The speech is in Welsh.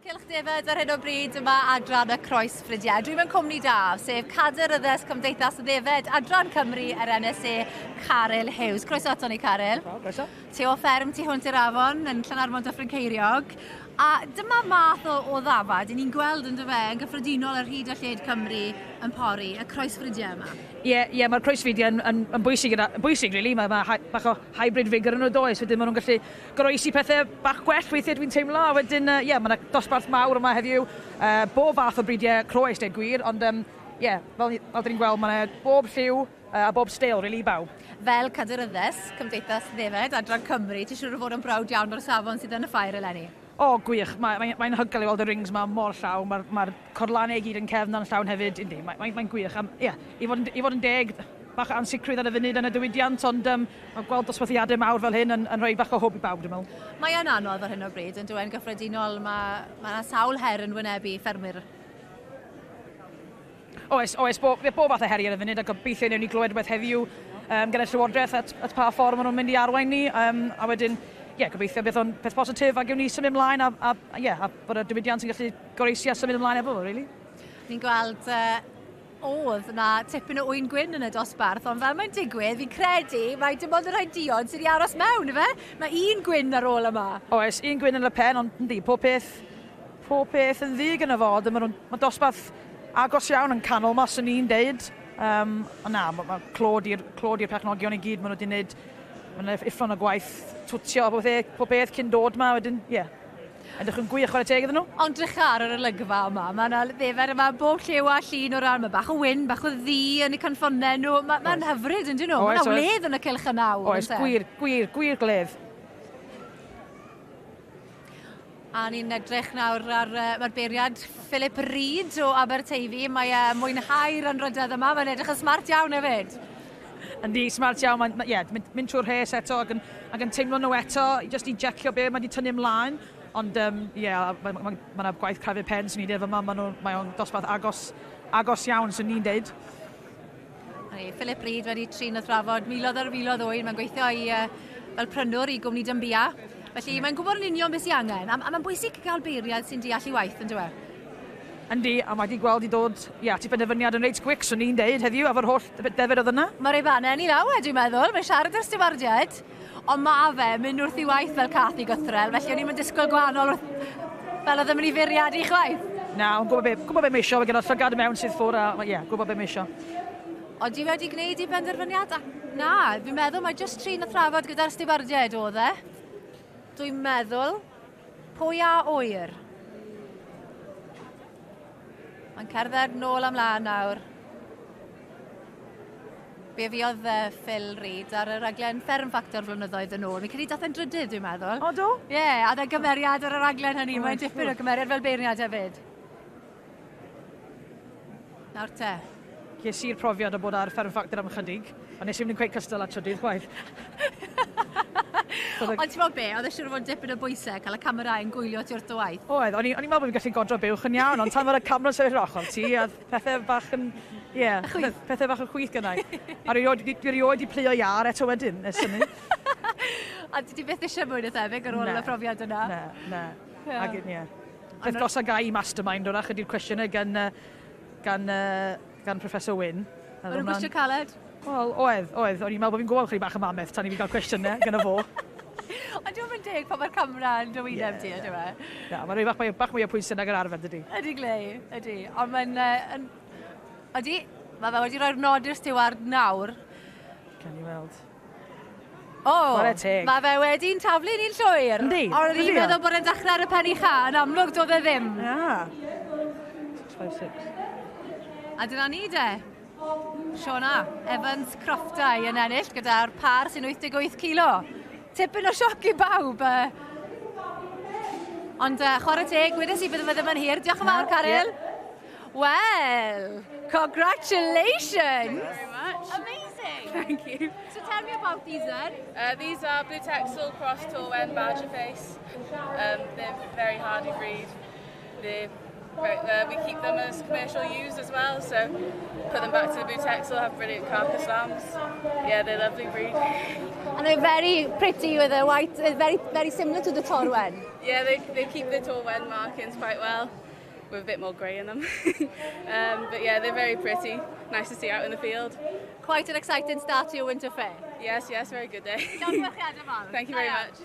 Cylch Defaid ar hyn o bryd yma adran y Croes Ffrydiau. Dwi mewn cwmni da, sef Cadeiryddes Cymdeithas Ddefed Adran Cymru yr NSA, Caryl Hughes. Croeso ato ni, Caryl. Croeso. Ti o fferm tu hwnt i'r afon yn Llanarmon Dyffryn Ceiriog. A dyma math o, o ddafad i ni'n gweld yn dyfe yn gyffredinol ar hyd a lled Cymru yn pori, y croesfrydiau yma. Ie, yeah, ie, yeah, mae'r croesfrydiau yn, yn, yn bwysig, yn bwysig, really. Mae, mae bach o hybrid vigour yn nhw does, wedyn maen nhw'n gallu goroesi pethau bach gwell weithiau dwi'n teimlo, a wedyn, ie, yeah, mae yna dosbarth mawr yma heddiw, bob fath o bridiau croes, dweud gwir, ond ie, yeah, fel, fel dyn ni'n gweld, mae yna bob lliw a bob steil, really, i bawb. Fel cadeiryddes Cymdeithas Ddefed Adran Cymru, ti'n siŵr o fod yn browd iawn o'r safon sydd yn y ffair eleni? O, gwych. Mae'n mae, mae hygoel i weld y rings yma mor llawn. Mae'r mae corlannau i gyd yn cefn a'n llawn hefyd. Yndi, mae'n mae, mae gwych. Ie, yeah, i, fod yn, i fod yn deg, bach o ansicrwydd ar y funud yn y diwydiant, ond mae gweld dosbarthiadau mawr fel hyn yn, yn rhoi bach o hwb i bawb, dwi'n meddwl. Mae yn anodd ar hyn o bryd, yn dweud gyffredinol, mae yna sawl her yn wynebu ffermwyr. Oes, oes, bob, bob fath o heriau ar y funud, a gobeithio newn ni glywed rhywbeth heddiw gyda'r Llywodraeth at, at pa ffordd maen nhw'n mynd i arwain ni, a wedyn, ie, yeah, gobeithio bydd o'n peth positif a gewn ni symud ymlaen a, a, a, yeah, a bod y diwydiant yn gallu goroesi a symud ymlaen efo fo, really. Ni'n gweld oedd na tipyn o ŵyn gwyn yn y dosbarth, ond fel mae'n digwydd, fi'n credu mai dim ond y rhai duon sydd wedi aros mewn, ife? Mae un gwyn ar ôl yma. Oes, un gwyn yn y pen, ond yndi, pob peth, pob peth yn ddu gyda fo, ond maen nhw'n, mae dosbarth agos iawn yn canol ma, swn i'n deud. Ond na, mae ma clod i'r clod i'r perchnogion i gyd, maen nhw wedi gwneud, maen nhw'n uffern o gwaith twtio pob peth, pob peth cyn dod ma, wedyn, ie. Yeah. Edrych yn gwych, chwarae teg iddyn nhw. Ond drych ar yr olygfa yma, mae yna ddefaid yma bob lliw a llun o ran, mae bach o wyn, bach o ddu yn eu cynffonnau nhw, mae'n ma hyfryd yn dyn nhw, mae yna wledd yn y cylch yna awr. Oes, gwir, gwir, gwir gledd. A ni'n edrych nawr ar uh, mae'r beiriad Philip Reid o Aberteifi. Mae e mwynhau'r anrhydedd yma, mae'n edrych yn smart iawn hefyd. Yndi, smart iawn, mae'n ma, yeah, mynd, mynd trwy'r rhes eto ac yn, ac yn teimlo nhw eto, jyst i jecio be mae wedi tynnu ymlaen. Ond, ie, yeah, mae ma, ma, ma gwaith crafu pen sy'n ni'n dweud yma, mae mae o'n dosbarth agos, agos iawn sy'n ni'n deud. Philip Reid wedi trin a thrafod miloedd ar filoedd o un, mae'n gweithio i, fel prynwr i gwmni Dymbia. Felly mae'n gwybod yn union beth sy'n angen, a, a mae'n bwysig cael beiriad sy'n deall ei waith, yn dyw e? Yndi, a mae wedi gweld i dod, ia, ti benderfyniad yn reit gwic, swn i'n deud heddiw, efo'r holl defed oedd yna. Mae'r ei fannau yn ei law e, dwi'n meddwl. Mae'n siarad â'r stiwardiaid, ond mae fe mynd wrth ei waith fel cath i gythrel, felly o'n i'n mynd disgwyl gwahanol wrth, fel oedd yn mynd i fwriadu chwaith. Na, ond gwybod be, gwybod be mae eisiau, mae gyda'r llygad mewn sydd ffwr a, ie, yeah, gwybod be mae eisiau. Ond di wedi gwneud ei benderfyniad? Ac na, fi'n meddwl mae jyst trin a thrafod gyda'r stiwardiaid oedd e. Dwi'n meddwl, pwy a ŵyr? Mae'n cerdded nôl am lan nawr. Be fuodd Phil Reid ar y raglen Fferm Factor flynyddoedd yn ôl. Fi'n credu dath e'n drydydd, dwi'n meddwl. O, do? Ie, yeah, a dda gymeriad ar y raglen hynny. Mae'n dipyn o gymeriad fel beirniad hefyd. Nawr te. Ges i'r profiad o bod ar Fferm Factor am ychydig, ond nes i'm yn cweith cystal a trydydd chwaith. Ond ti'n meddwl be, oedd e siŵr o fod dipyn o bwysau cael y camerâu yn gwylio ti wrth dy waith? Oedd, o'n i'n meddwl bod fi'n gallu godro buwch yn iawn, ond tan fod y camera'n sefyll ar ochr ti, a pethau bach yn, ie, yeah, pethau bach yn chwith gynnau. A rioed, dwi rioed i pluo iâr eto wedyn, nes hynny. A ti byth eisiau mwy na thebyg ar ôl y profiad yna? Na, na. Yeah. Ac, ie. Peth gosa gai i mastermind wrach ydy'r cwestiynau gan, gan, gan Professor Wyn. Mae'n nhw'n gwestiwn caled? Wel, oedd, oedd. O'n i'n meddwl bod fi'n gwybod chydig bach am ameth tan i fi gael cwestiynau gyda fo. Ond diolch yn deg pan mae'r camera yn dy wyneb ti, ydyw e? Na, mae'n rhoi bach, bach mwy o pwysau nag yr arfer, dydy. Ydy, Glei, ydy. Ond mae'n... Ydy, mae fe wedi rhoi'r nod i'r stiward nawr. Can i weld. O, mae fe wedi'n taflu ni'n llwyr. Yndi. Ond o'n i'n meddwl bod e'n dechrau ar y pen ucha, yn amlwg doedd e ddim. Na. 6, 5, 6. A dyna ni de. Siona Evans Croftau yn ennill gyda'r par sy'n 88 kilo. Tipyn o sioc i bawb. Ond chwarae teg, wedes i bydde fe ddim yn hir. Diolch yn fawr, Caryl. Yeah. Well, congratulations. Thank you very much. Amazing. Thank you. So tell me about these then. These are Blue Texel Cross Torwen Badger Face. They're very hardy breed. They're We keep them as commercial ewes as well, so put them back to the Blue Texel, have brilliant carcass lambs. Yeah, they're lovely breed. And they're very pretty with a white, very, very similar to the Torwen. Yeah, they keep the Torwen markings quite well, with a bit more grey in them. But yeah, they're very pretty. Nice to see out in the field. Quite an exciting start to your winter fair. Yes, very good day. Thank you very much.